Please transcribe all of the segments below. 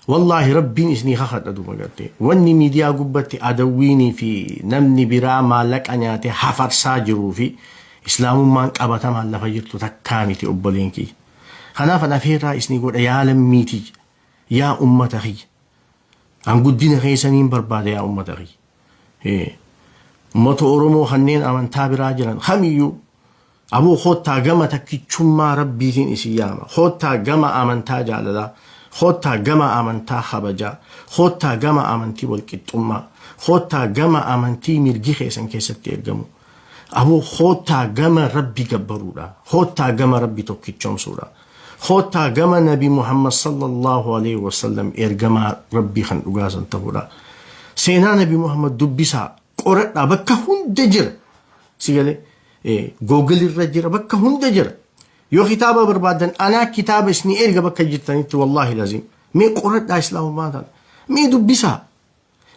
Wallaahi Rabbiin isinii kakadha duuba gartee. Wanni miidiyaa gubbatti adawwiinii fi namni biraa maallaqa nyaatee hafarsaa jiruu fi islaamummaan qabatamaan lafa jirtu takkaa miti obboleen kiyya. Kanaaf an afeerraa isinii godha yaa lammii tiyya. Yaa ummata kiyya. An guddina keessaniin barbaada yaa ummata kiyya. Ummata Oromoo kanneen amantaa biraa jiran kamiyyuu Aboo koottaa gama takkichummaa Rabbiitiin isin yaama. Koottaa gama amantaa jaalalaa. Koottaa gama amantaa kabajaa. Koottaa gama amantii walqixxummaa. Koottaa gama amantii mirgi keessan keessatti eeggamu. Aboo koottaa gama Rabbi gabbaruudha. Koottaa gama Rabbi tokkichoomsuudha. Koottaa gama Nabi Muhammad sallallahu alaihi wasallam ergamaa Rabbii kan dhugaa san ta'uudha. Seenaa Nabi Muhammad dubbisaa qoradhaa bakka hunda jira. Si galee Google irra jira bakka hunda jira. Yoo kitaaba barbaadan anaa kitaaba isinii erga bakka jirtanitti wallaahi lazim. Mee qoradhaa islaamummaa tana. Mee dubbisaa.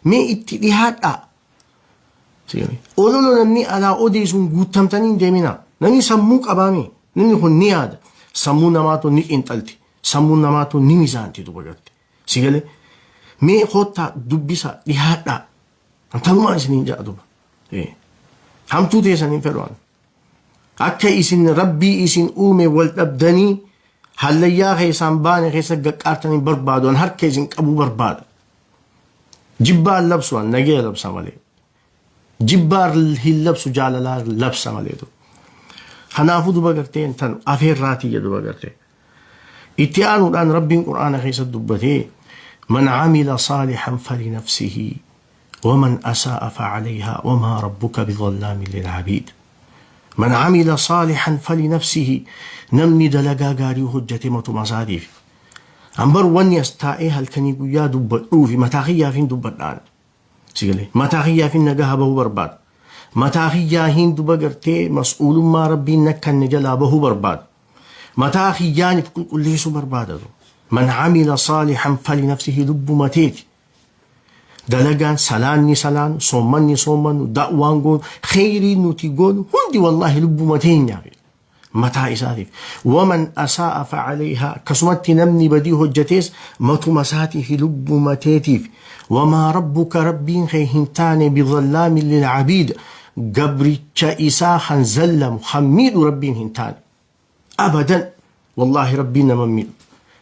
Mee itti dhihaadhaa. Ololo namni alaa odeessuun guuttamtanii hin deeminaa. Namni sammuu qabaame namni kun ni yaada. Sammuu namaatu ni xiinxalti. Sammuun namaatu ni mizaanti duba garte. Si galee mee koottaa dubbisaa dhihaadhaa. Antanumaan isiniin ja'a duba. Hamtuu teessan hin fedhu an. Akka isin Rabbii isin uume wal dhabdanii hallayyaa keessaan baane keessa gaqqaartan hin barbaadu an harka isin qabuu barbaada. Jibbaan labsu an nagaya labsa malee. Jibbaan hin labsu jaalalaa labsa malee. Kanaafuu duba gartee tan afeerraatii duba gartee. Itti aanuudhaan Rabbiin Qur'aana keessa dubbatee man amila saalihan falinafsihi waman asaa'a facalayhaa wamaa rabbuka bidhallaamin lilcabiid. Man amila saalihan falinafsihi namni dalagaa gaarii hojjate matuma isaatiif. An bar wanni as taa'ee halkanii guyyaa dubbadhuufi mataa kiyyaaf hin dubbadhaan. Sigalee mataa kiyyaaf hin nagaha bahuu barbaada. Mataa kiyyaa hin duba gartee mas'uulummaa Rabbiin nakkanne jalaa bahuu barbaada. Mataa kiyyaaniif qulqulleessuu barbaada. Man amila saalihan falinafsihi lubbuma teeti. Dalagaan salaanni salaanu, soommanni soommannu, da'waan goonu, kheyriin nuti goonu hundi wallaahi lubbuma teenyaaf. Mataa isaatiif. Waman asaa'a facalayhaa akkasumatti namni badii hojjatees matuma isaatiif lubbuma teetiif. Wamaa rabbuka rabbiin kee hin taane bidhallaamin lilcabiid gabricha isaa kan zallamu kan miidhu rabbiin hin taane. Abadan wallaahi rabbiin nama hin miidhu.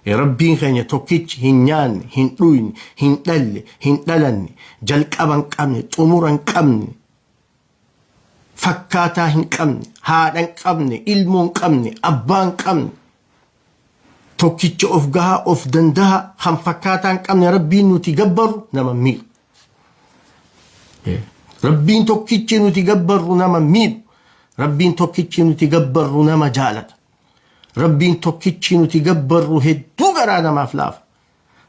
Rabbiin keenya tokkichi hin nyaanne, hin dhuyne, hin dhalle, hin dhalanne, jalqaba hin qabne, xumura hin qabne, fakkaataa hin qabne, haadha hin qabne, ilmoo hin qabne, abbaa hin qabne, tokkicha of gahaa of dandaha kan fakkaataa hin qabne rabbiin nuti gabbarru nama hin miidhu. Rabbiin tokkichi nuti gabbarru nama hin miidhu. Rabbiin tokkichi nuti gabbarru nama jaalata. Rabbiin tokkichi nuti gabbarru hedduu garaa namaaf laafa.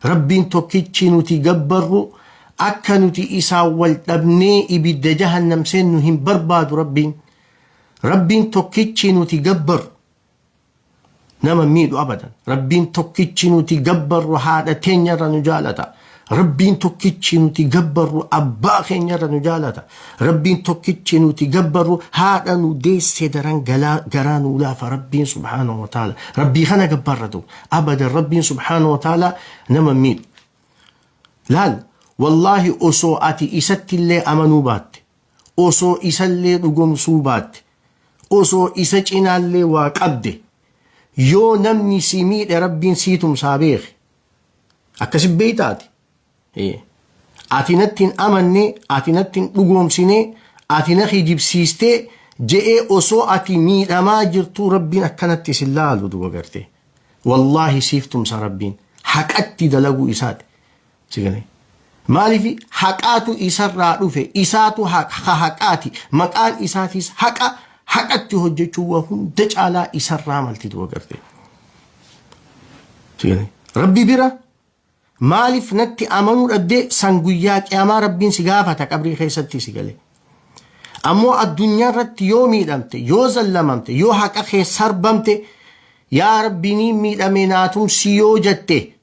Rabbiin tokkichi nuti gabbarru akka nuti isaan wal dhabnee ibidda jahannam seennu hin barbaadu Rabbiin. Rabbiin tokkichi nuti gabbarru nama miidhu abadan. Rabbiin tokkichi nuti gabbarru haadha teenyarra nu jaalata. Rabbiin tokkichi nuti gabbarru abbaa keenyarra nu jaalata. Rabbiin tokkichi nuti gabbarru haadha nu deesse daran garaa nu laafa Rabbiin subhaanahu wa ta'ala. Rabbii kana gabbarra duuba. Abadan Rabbiin subhaanahu wa ta'ala nama miidhu. Laal wallaahi osoo ati isatti illee amanuu baatte osoo isallee dhugomsuu baatte osoo isa cinaallee waa qabde yoo namni si miidhe Rabbiin sii tumsaa beeki. Akkasi beeytaati. Ati natti hin amanne, ati natti hin dhugoomsine, ati na kijibsiiste je'ee osoo ati miidhamaa jirtuu Rabbiin akkanatti isin laalu duba gartee. Wallaahi siif tumsa Rabbiin. Haqatti dalaguu isaati. Si galee. Maaliif haqaatu isarraa dhufe isaatu haqaati maqaan isaatis haqa haqatti hojjechuu waa hunda caalaa isarraa malti duba gartee. Si galee. Rabbi bira maaliif natti amanuu dhabdee san guyyaa qiyaamaa Rabbiin si gaafata qabrii keessatti si galee. Ammoo addunyaa irratti yoo miidhamte, yoo zallamamte, yoo haqa kee sarbamte, yaa Rabbi niin miidhame naa tumsi yoo jette,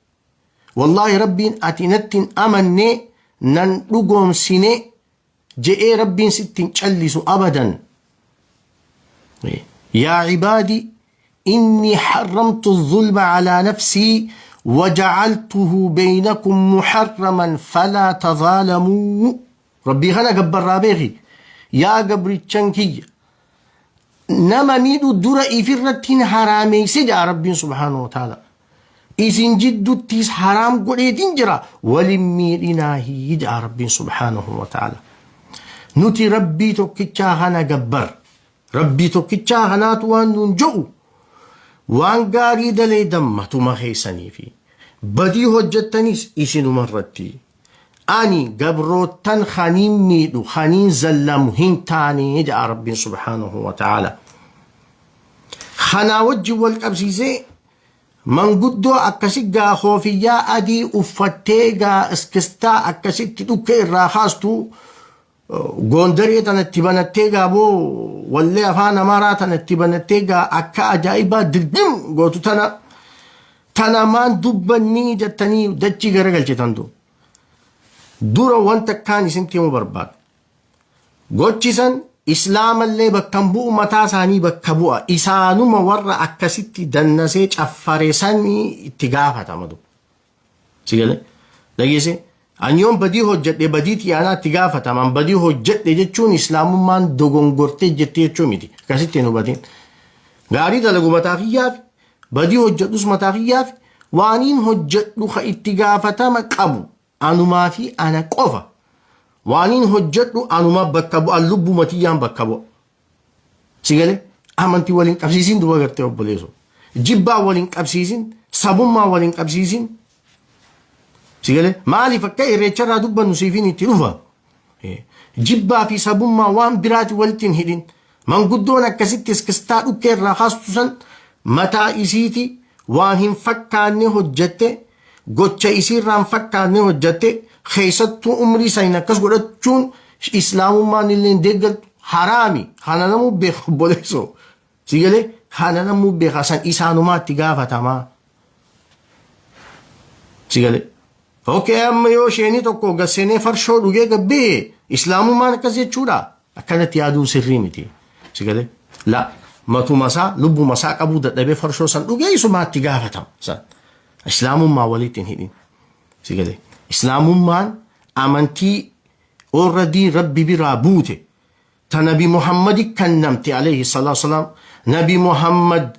wallaahi Rabbiin ati natti hin amanne nan dhugoomsine je'ee Rabbiin sitti hin callisu abadan. Yaa cibaadi inni harramtu zulma alaa nafsii Wajacaltuhu beynakum muharraman falaa tazaalamuu. Rabbii kana gabbarraa beeki. Yaa gabrichan kiyya, nama miidhu dura ifirratti hin haraameyse jedha Rabbiin subhaanahu wa ta'ala. Isin jidduttis haraam godheetiin jira, walin miidhinaahi jedha Rabbiin subhaanahu wa ta'ala. Nuti Rabbii tokkichaa kana gabbar. Rabbii tokkichaa kanaatu waan nuun jedhu, waan gaarii daleedan matuma keessanii fi badii hojjettanis isinuma irratti. Ani gabroottan kaniin miidhu, kaniin zallamu hin taane jedha Rabbiin subhaanahu wa ta'ala. Kanaa wajjin wal qabsiisee, manguddoo akkasi gaa koofiyyaa adii uffattee gaa iskistaa akkasitti dhukke irraa kaastu, Goondaree tanatti banattee gaa boo wallee afaan Amaaraa tanatti banattee gaa akka ajaa'ibaa dirgim gootu tana, tana maan dubbannii jettanii dachii garagalchitan du. Dura wanta akkaan isintti himuu barbaadu. Gochisan Islaamallee bakka hin bu'u, mataa isaanii bakka bu'a. Isaanuma warra akkasitti dannasee caffare sanii itti gaafatama du. Si galee? Dhageesse? Ani yoon badii hojjedhe badii xiyyaanaa itti gaafatama. An badii hojjedhe jechuun Islaamummaan dogongortee jettee jechuu miti. Akkasitti hin hubatin. Gaarii dalagu mataa kiyyaafi, badii hojjedhus mataa kiyyaafi, waaniin hojjedhu ka itti gaafatama qabu anumaa fi ana qofa. Waaniin hojjedhu anuma bakka bu'a, lubbuma tiyyaan bakka bu'a. Si galee? Amantii waliin qabsiisin duba gartee obboleessoo. Jibbaa waliin qabsiisin, sabummaa waliin qabsiisin. Si galee? Maaliif akka irreecharraa dubbannu siifin itti dhufa. Jibbaa fi sabummaa waan biraati walitti hin hidhin. Manguddoon akkasitti iskistaa dhukkee irraa kaastu san mataa isiiti waan hin fakkaanne hojjette, gocha isiirraa hin fakkaanne hojjette. Keessattuu umrii saniin akkas godhachuun Islaamummaan illee hin deeggartu, haraami. Kana namuu beeka, obboleessoo. Si galee? Kana namuu beeka, san isaanumaa itti gaafatamaa. Si galee? Okay, amma yoo isheenii tokko gasseenee farshoo dhugee gabbee Islaamummaan akkas jechuudha. Akkanatti yaaduun sirrii miti. Si galee? La matuma isaa lubbuma isaa qabuu dadhabee farshoo san dhugee isumaa itti gaafatama. San Islaamummaa walitti hin hidhin. Si galee? Islaamummaan amantii already Rabbi biraa buute, ta Nabi Muhammadi kennamte alayhi salaatu salaam. Nabi Muhammad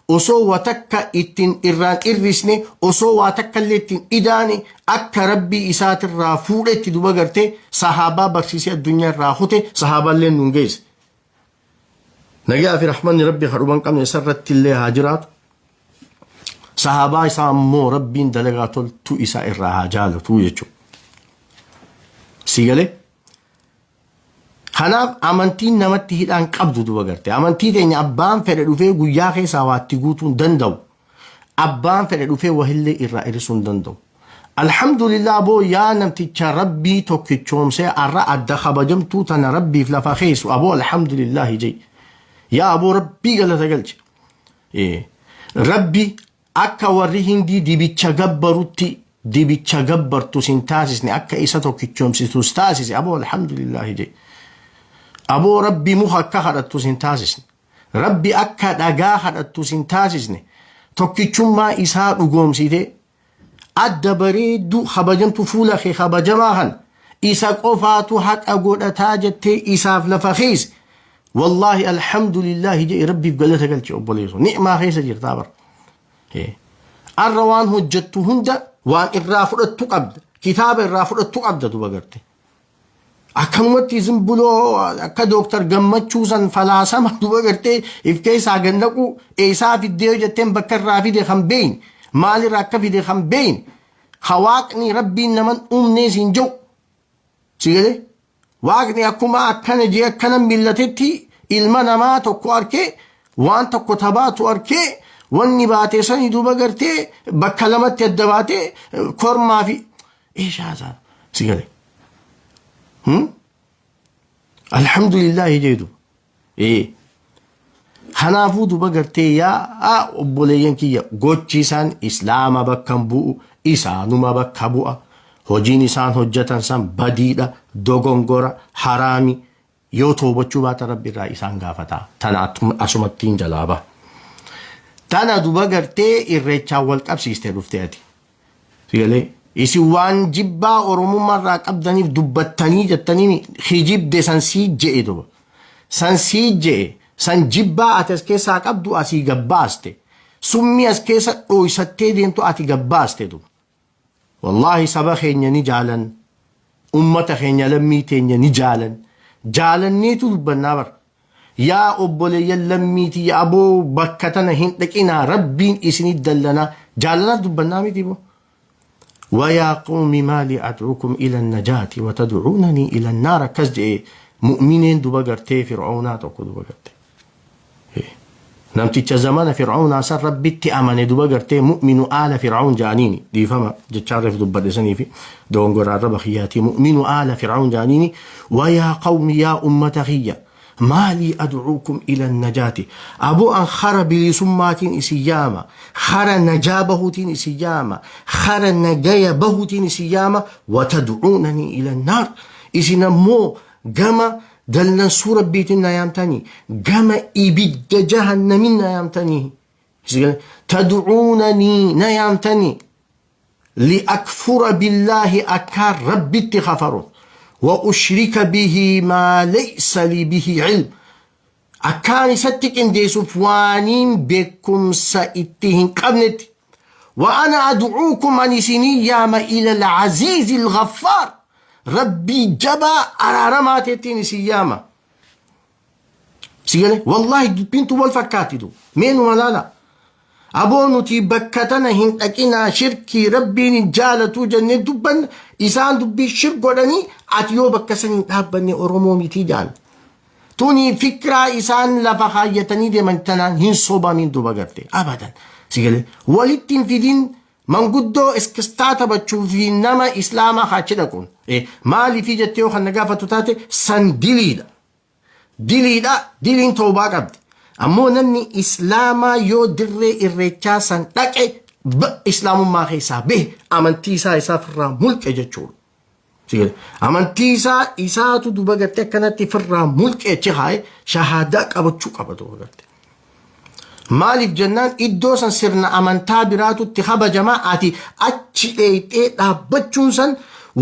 osoo wa takka ittiin irraan irrisne, osoo waa takka illee ittiin idaane, akka Rabbii isaatirraa fuudhetti duba gartee sahaabaa barsiisee addunyaa irraa kute, sahaabaallee nuun geesse. Nagaa fi rahmanni Rabbii kan dhuman qabne isarratti illee haa jiraatu. Sahaabaa isaa ammoo Rabbiin dalagaa toltuu isaa irraa haa jaalatu jechuudha. Si galee? Kanaaf amantiin namatti hidhaan qabdu duba garte. Amantii teenya abbaan fedhe dhufee guyyaa keessaa waa itti guutuu hin danda'u. Abbaan fedhe dhufee wahillee irraa hir'isuu hin danda'u. Alhamdulillah boo, yaa namticha Rabbii tokkichoomsee arra adda kabajamtuu tana Rabbiif lafa keessu, aboo alhamdulillah jee. Yaa aboo, Rabbii galata galche. Rabbi akka warri Hindii dibicha gabbarutti dibicha gabbartu sin taasisne, akka isa tokkichoomsitus taasise, aboo alhamdulillah jee. Aboo, Rabbi muka akka kadhattu sin taasisne. Rabbi akka dhagaa kadhattu sin taasisne. Tokkichummaa isaa dhugoomsite adda bareedduu kabajamtu fuula kee kabajamaa kan isa qofaatu haqa godhataa jettee isaaf lafa keesse. Wallaahi alhamdulillahi jedhi, Rabbiif galata galche obboleessu. Ni'maa keessa jirtaa bara. Arra waan hojjettu hunda waan irraa fudhattu qabda. Kitaaba irraa fudhattu qabda duba garte. Akkanumatti isin buloo akka Dooktar Gammachuu san falaasama duba gartee if keessaa gannaqu eessaa fiddee yoo jetteen, bakka irraa fide kan beeyne, maalirraa akka fide kan beeyne, hawaaqni Rabbiin naman uumnee siin jedhu. Si galee? Waaqni akkuma akkana jee akkana millatetti ilma namaa tokko arkee, waan tokko tabaatu arkee, wanni baate sani duuba gartee bakka lamatti adda baatee kormaa fi eeshaa si galee. Alhamdulillahi jedhu. Kanaafuu duba gartee yaa obboleeyyan kiyya, gochi isaan Islaama bakka hin bu'u, isaanuma bakka bu'a. Hojiin isaan hojjetan san badiidha, dogongora, haraami. Yoo toobachuu baata Rabbi irraa isaan gaafata. Tana asumattiin jalaa ba'a. Tana duba gartee irreechaan wal qabsiiste dhufte ati. Sigalee isin waan jibbaa Oromummaa irraa qabdaniif dubbattanii jettanii hijibde san sii je'e duba. San sii je'e san jibbaa ati as keessaa qabdu asii gabbaaste. Summii as keessa dhooysattee deemtu ati gabbaaste duba. Wallaahi saba keenya ni jaalan. Ummata keenya lammii teenya ni jaalan. Jaalanneetu dubbannaa bara. Yaa obboleeyyan lammii tiyya aboo bakka tana hin dhaqinaa rabbiin isinii dallanaa jaalalaaf dubbannaa miti boo. ويا قوم ما لي أدعوكم إلى النجاة وتدعونني إلى النار akkas jedhe mu'mineen duba gartee fir'aunaa tokko duba gartee. Namticha zamana fir'aunaa san rabbitti amane duba gartee mu'minu aala fir'aun jaaniini dhiifama jechaan reef dubbadhe saniifi dogongora arraba kiyyaatii mu'minu aala fir'aun jaaniini ويا قوم yaa ummata kiyya ما لي أدعوكم إلى النجاة aboo an kara bilisummaatiin isin yaama kara najaa bahuutiin isin yaama kara nagaya bahuutiin isin yaama وتدعونني إلى النار isin ammoo gama dallansuu rabbiitiin na yaamtanii gama ibidda jahannamin na yaamtanii تدعونني na yaamtanii لأكفر بالله akkaan rabbitti kafaru وأشرك به ما ليس لي به علم akkaan isatti qindeessuuf waaniin beekumsa itti hin qabnetti وأنا أدعوكم ani isinii yaama إلى العزيز الغفار rabbii jabaa araaramaa teettiin isin yaama sigale wallahi dubbiintu wal fakkaatitu meenuma laala aboo nuti bakka tana hin dhaqinaa shirkii rabbiin hin jaalatuu jennee dubbanna isaan dubbii shir godhanii ati yoo bakka san hin dhaabbanne oromoo mitii jaan tuni fikiraa isaan lafa kaayyatanii deeman tanaan hin sobamin duba garte abadan sigale walitti hin fidin manguddoo iskistaa taphachuu fi nama islaamaa haachi dhaquun maaliifii jettee yoo kan na gaafatu taate san diliidha diliidha diliin toobaa qabdi ammoo namni islaamaa yoo dirree irreechaa san dhaqe islaamummaa keessaa bahe amantii isaa isaaf irraa mulqe jechuudha. Amantii isaa isaatu duba gartee akkanatti firraa mulqe achi haa'e shahaadaa qabachuu qaba duba gartee. Maaliif jennaan iddoo san sirna amantaa biraatu itti kabajamaa ati achi dheeyxee dhaabbachuun san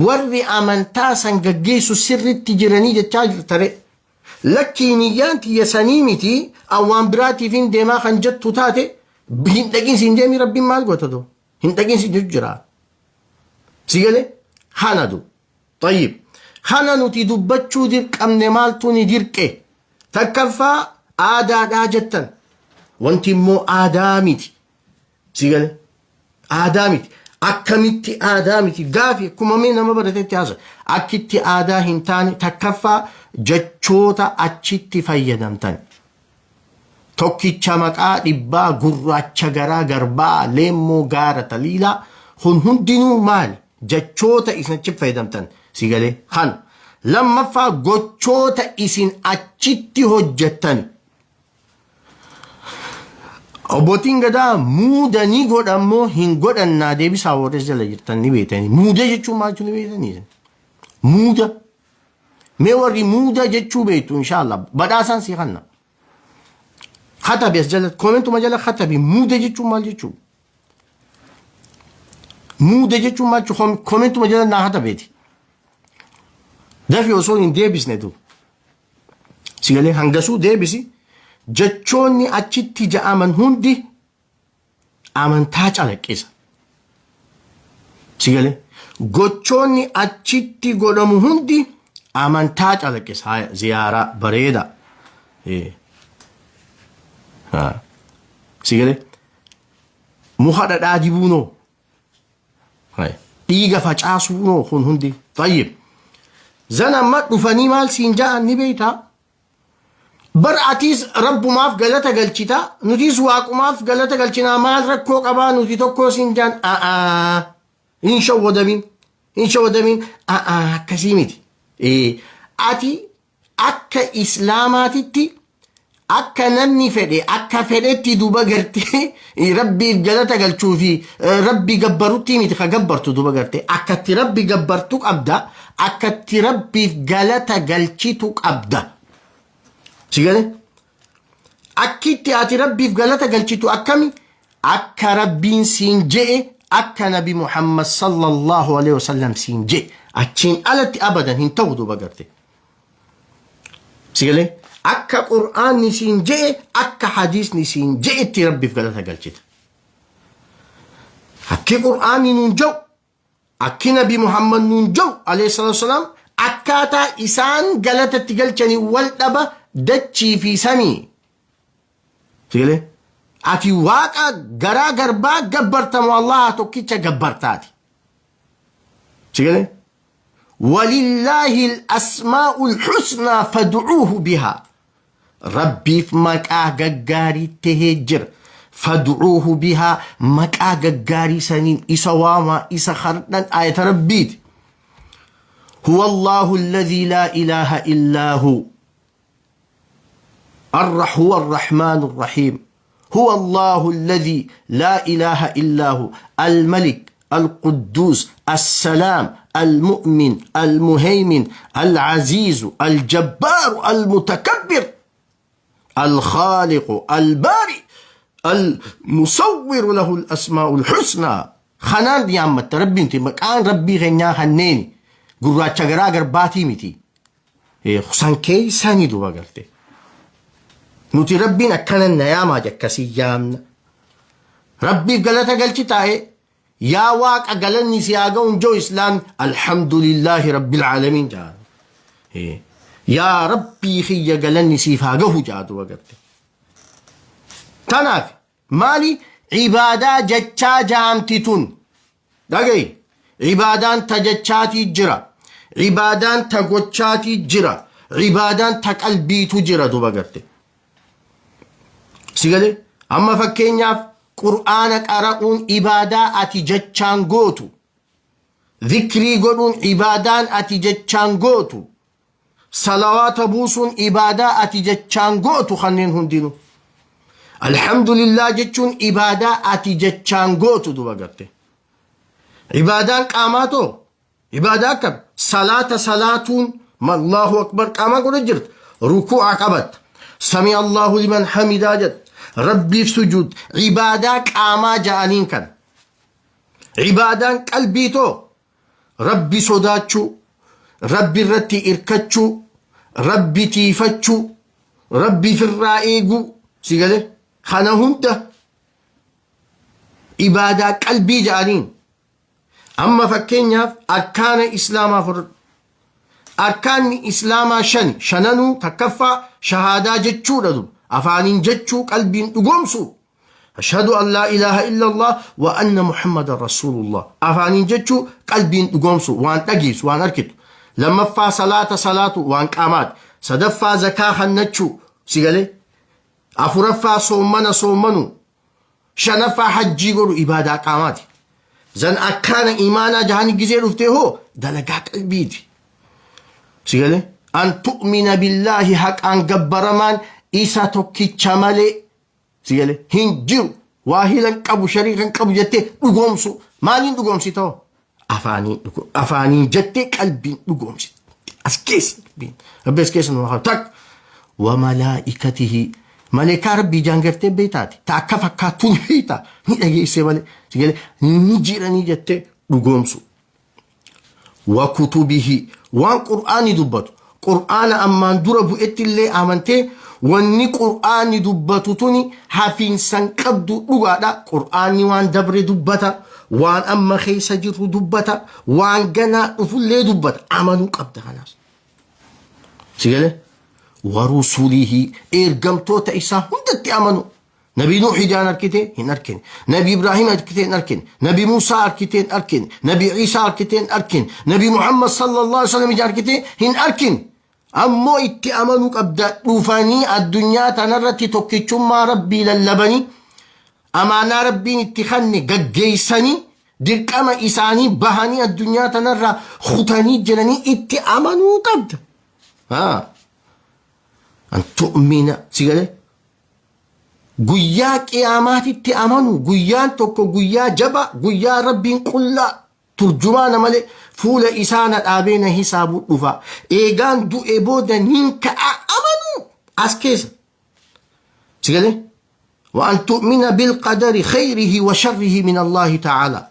warri amantaa san gaggeessu sirritti jiranii jechaa jirtare. Lakkii niyyaan tiyya sanii miti awwaan biraatiif hin deemaa kan jettu taate hin dhaqin siin deemii rabbiin maal goota du hin dhaqin siin jechu jira. Si galee kana du. طيب kana nuti dubbachuu dirqamne maaltu ni dirqe takkaffaa aadaadhaa jettan wanti immoo aadaa miti si galee aadaa miti akkamitti aadaa miti gaafi akkuma mee nama baratetti haasa akkitti aadaa hin taane takkaffaa jechoota achitti fayyadamtan tokkicha maqaa dhibbaa gurraacha garaa garbaa leemmoo gaara taliilaa kun hundinuu maali jechoota isin achi fayyadamtan si galee kana lammaffaa gochoota isin achitti hojjettan Abbootiin gadaa muuda ni godhan moo hin godhannaa deebisaa warra jala jirtan ni beektanii. Muuda jechuun maal jechuu ni beektanii? Muuda. Mee warri muuda jechuu beektu inshaallah badhaasaan sii kanna. Katabi as jala commentuma jala katabi muuda jechuun maal jechuu? Muuda jechuun maal jechuu commentuma jala naa katabeeti. Dafi osoo hin deebisne tu. Sigalee hangasuu deebisi. Jechoonni achitti ja'aman hundi amantaa calaqqisa. Sigalee gochoonni achitti godhamu hundi amantaa calaqqisa. Haya ziyaaraa bareeda. Sigalee muka dhadhaa dibuunoo dhiiga facaasuunoo kun hundi. طيب. Zan amma dhufanii maal siin ja'an ni beektaa? Bar atis rabbumaaf galata galchita nutis waaqumaaf galata galchinaa maal rakkoo qabaa nuti tokko siin jaan a'aa hin shawwadamin hin shawwadamin a'aa akkasii miti. Ati akka islaamaatitti akka namni fedhe akka fedhetti duba gartee rabbiif galata galchuu fi rabbi gabbarutti miti ka gabbartu duba gartee akkatti rabbi gabbartu qabda akkatti rabbiif galata galchitu qabda. Si galee? Akkitti ati rabbiif galata galchitu akkami? Akka rabbiin siin je'e Akka Nabi Muhammad sallallahu alaihi wasallam siin jedhe achiin alatti abadan hin ta'u duuba garte. Sigalee akka Qur'aanni siin jedhe, akka hadiisni siin jedhetti Rabbiif galata galchita. Akki Qur'aanni nuun jedhu, akki Nabi Muhammad nuun jedhu alayhi salaatu wasalaam, akkaataa isaan galatatti galchanii wal dhaba dachii fi samii. Sigalee ati Waaqa garaa garbaa gabbartamu Allaha tokkicha gabbartaati. Sigalee walillaahi al-asmaa'ul husnaa fad'uuhu bihaa. Rabbiif maqaa gaggaarii tahee jira. Fad'uuhu bihaa, maqaa gaggaarii saniin isa waamaa, isa kadhadhan, ayata Rabbiiti. Huwa Allahu alladhii laa ilaaha illaa hu. هو الرحمن الرحيم. هو الله الذي لا إله إلا هو، الملك القدوس السلام المؤمن المهيمن العزيز الجبار المتكبر الخالق البارئ المصور له الأسماء الحسنى. Kanaan yaammatta Rabbiin maqaan Rabbii keenyaa kanneen gurraacha garaa garbaatii miti. San keessanii duuba garte. Nuti Rabbiin akkana na yaamaa akkasii yaamna. Rabbiif galata galchi taa'e, yaa Waaqa galanni si haa ga'uun joo Islaam, alhamdulillahi rabbil aalamiin jaa. Yaa Rabbii kiyya galanni siif haa gahu jaa duuba garte. Tanaaf maali ibaadaa jechaa jaamti tun? Dhagayi, ibaadaan ta jechaatii jira, ibaadaan ta gochaatii jira, ibaadaan ta qalbiitu jira duuba garte. Si galee? Amma fakkeenyaaf Qur'aana qara'uun ibaadaa ati jechaan gootu. Zikrii godhuun ibaadaan ati jechaan gootu. Salawaata buusuun ibaadaa ati jechaan gootu kanneen hundinuu. Alhamdulillah jechuun ibaadaa ati jechaan gootu duba garte. Ibaadaan qaamaa too ibaadaa akkam? Salaata salaatuun, Allahu akbar qaamaa godha jirta. Rukuu'a qabatta. Sami Allahu liman hamidaa jedha. Rabbiif sujuud ibaadaa qaamaa ja'aniin kana. Ibaadaan qalbii too Rabbi sodaachuu, Rabbi irratti irkachuu, Rabbi tiifachuu, Rabbi firraa eeguu, si galee, kana hunda ibaadaa qalbii ja'aniin. Amma fakkeenyaaf arkaana Islaamaa fudhadhu. Arkaanni Islaamaa shani, shananuu takkaffaa shahaadaa jechuudha duba. Afaaniin jechuu, qalbiin dhugoomsuu. Ashhadu an laa ilaaha illallah wa anna Muhammadan rasuulullah. Afaaniin jechuu, qalbiin dhugoomsuu, waan dhageessu, waan arkitu. Lammaffaa salaata salaatu, waan qaamaati. Sadaffaa zakaa hannachuu, si galee. Afuraffaa soommana soommanu. Shanaffaa hajjii godhu, ibaadaa qaamaati. Zan akkaana imaanaa jahani gizee dhuftee hoo dalagaa qalbiiti. Si galee? An tu'mina billaahi, haqaan gabbaramaan isa tokkicha malee, si galee, hin jiru, waa hilan qabu, shariika hin qabu jettee dhugoomsu. Maaliin dhugoomsita hoo? Afaaniin dhugo, afaaniin jettee qalbiin dhugoomsi. As keessa dubbiin. Rabbi as keessa nu haa takka. Wa malaa'ikatihi, maleekaa Rabbii ijaan gartee beektaati. Ta akka fakkaattuu ni beekta. Ni dhageessee malee. Si galee, ni jiranii jettee dhugoomsu. Wa kutubihi, waan Qur'aanni dubbatu, Qur'aana ammaan dura bu'etti illee amantee, wanni Qur'aanni dubbatu tuni hafiinsan qabdu, dhugaadha. Qur'aanni waan dabre dubbata, waan amma keessa jirru dubbata, waan ganaa dhufullee dubbata, amanuu qabda kanaas. Si galee? Wa rusulihi, ergamtoota isaa hundatti amanu. Nabi Nuux ijaan arkite hin arkine. Nabi Ibrahim arkite hin arkine. Nabi Musaa arkite hin arkine. Nabi Iisaa arkite hin arkine. Nabi Muhammad sallallahu alaihi wasallam ijaan arkite hin arkine. Ammoo itti amanuu qabda, dhufanii addunyaa tanarratti tokkichummaa Rabbii lallabanii, amaanaa Rabbiin itti kanne gaggeessanii, dirqama isaanii bahanii addunyaa tanarraa kutanii jiranii, itti amanuu qabda. Haa. An tu'mina, si galee, guyyaa qiyaamaatitti amanu, guyyaan tokko guyyaa jaba, guyyaa Rabbiin qullaa turjumaana malee fuula isaa na dhaabee na hisaabuu dhufa, eegaan du'e booda nin ka'a amanu as keessa. Si galee? Wa an tu'mina bilqadari khayrihi wa sharrihi min Allahi ta'ala.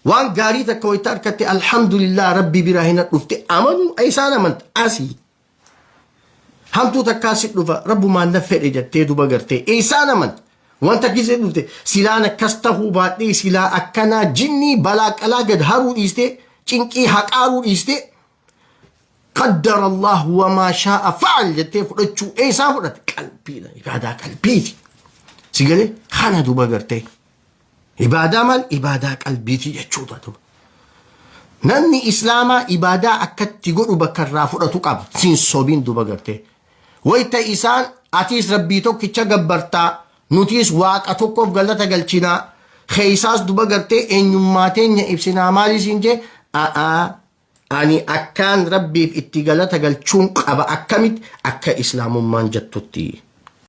Waan gaarii takka wayita harkatte, alhamdulillah, Rabbi biraa hin dhufte amanuu. Isaan amanta asii. Hamtuu takkaa si dhufa, Rabbumaan na fedhe jettee duba gartee isaan amanta. Wanta kisee dhufte silaan akkas tahuu baadhee, silaa akkanaa jinnii balaa qalaa gad haruu dhiistee, cinqii haqaaruu dhiistee, qaddara Allah wamaa shaa'a fa'al jettee fudhachuu eessaa fudhate? Qalbiidha. Ibaadaa qalbiiti. Si galee? Kana duba gartee. Ibaadaa maal? Ibaadaa qalbiiti jechuudha duba. Namni Islaamaa ibaadaa akkatti godhu bakka irraa fudhatu qaba. Siin sobiin duba gartee. Wayita isaan atiis Rabbii tokkicha gabbartaa, nutiis Waaqa tokkoof galata galchinaa, keessaas duba gartee eenyummaa teenya ibsinaa, maali siin jee, a'aa, ani akkaan Rabbiif itti galata galchuun qaba, akkamitti? Akka Islaamummaan jettutti.